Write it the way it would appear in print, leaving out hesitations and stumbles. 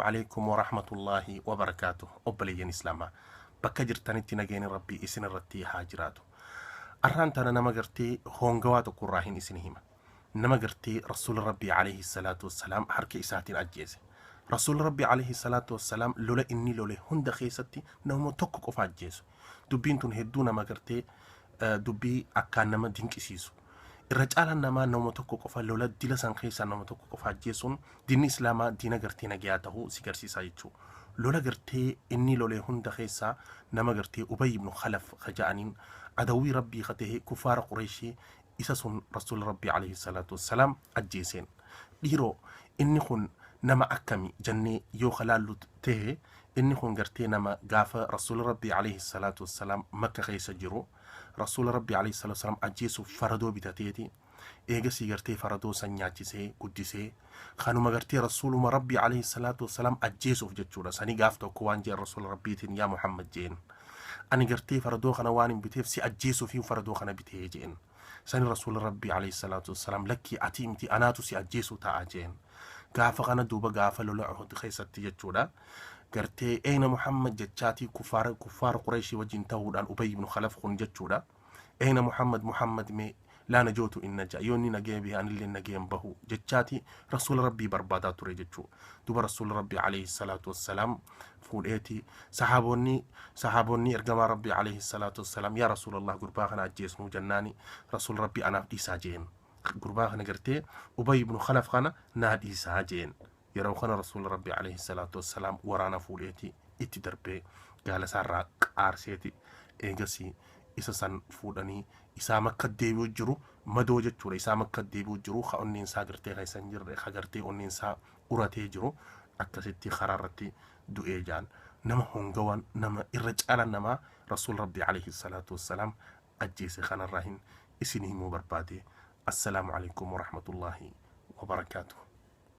Alaikum warahmatullaahi wabarakaatuh. Obboleeyyan Islaamaa, bakka jirtanitti nageenyi Rabbii isin irratti haa jiraatu. Arraan tana nama gartee hongawaa tokko irraa hin isin hima. Nama gartee Rasuula Rabbii alayhi salaatu wassalaam harka isaatiin ajjeese. Rasuula Rabbii alayhi salaatu wassalaam lola inni lole hunda keessatti nama tokko qofa ajjeesu. Dubbiin tun hedduu nama gartee dubbii akkaan nama dinqisiisu. Irra caalaan namaa nama tokko qofa lola dila san keessaa nama tokko qofa ajjeesuun diinni Islaamaa diina gartee nagayaa tahuu si garsiisaa jechuu. Lola gartee inni lolee hunda keessaa nama gartee Ubay ibnu Khalaf ka ja'aniin, adawwii Rabbii ka tahe, kuffaara Qureeshii, isa sun Rasuula Rabbii alayhi salaatu wassalaam ajjeeseen. Dhiiroo, inni kun nama akkami jannee yoo ka laallu tahe, inni kun gartee nama gaafa Rasuula Rabbii alayhi salaatu wassalaam Makka keessa jiru Rasuula Rabbii alayhi salaatu wassalaam ajjeesuuf faradoo bitateeti. Eegasii gartee faradoo san nyaachisee guddisee, kanuma gartee Rasuuluma Rabbii alayhi salaatu wassalaam ajjeesuuf jechuudha. Sanii gaaf tokko waan jeen Rasuula Rabbiitiin, "Yaa Muhammad," jeen, "ani gartee faradoo kana waan hin biteef si ajjeesuuf faradoo kana bitee," jeen. Sani Rasuula Rabbii alayhi salaatu wassalaam, "Lakkii, ati miti, anaatu si ajjeesuu ta'a," jeen. Gaafa kana duuba gaafa lola Uhud keessatti jechuudha, gartee "Eena Muhammad?" jechaatii kuffaara Qureeshii wajjin ta'uudhaan Ubay ibn Khalaf kun jechuudha. "Eena Muhammad? Muhammad mee? Laa najootu in naja, yoo inni nagee bahe anillee nageen bahu," jechaati Rasuula Rabbii barbaadaa ture jechuu. Duba Rasuula Rabbii alayhi salaatu wassalaam fuudheeti sahaabonni ergamaa Rabbii alayhi salaatu wassalaam, "Yaa Rasuulallah, gurbaa kana ajjeesnuu?" jennaani, Rasuula Rabbii, "Anaaf dhiisaa," jeen. "Gurbaa kana, gartee Ubay ibnu Khalaf kana naa dhiisaa," jeen. Yeroo kana Rasuula Rabbii alayhi salaatu wassalaam waraana fuudheeti itti darbee gaala isaarraa qaarseeti. Eegasii isa san fuudhanii isaa Makka deebi'u jiru, madoo jechuudha, isaa Makka deebi'u jiru, ka onneen isaa gartee keessa hin jirre, ka gartee onneen isaa uratee jiru, akkasitti karaa irratti du'ee jaan. Nama hongawaan, nama irra caalaan namaa Rasuul Rabbii alayhi salaatu wassalaam ajjeese kanarraa hin isin himuu barbaade. Assalaamu alaikum warahmatullaahi wabarakaatuh.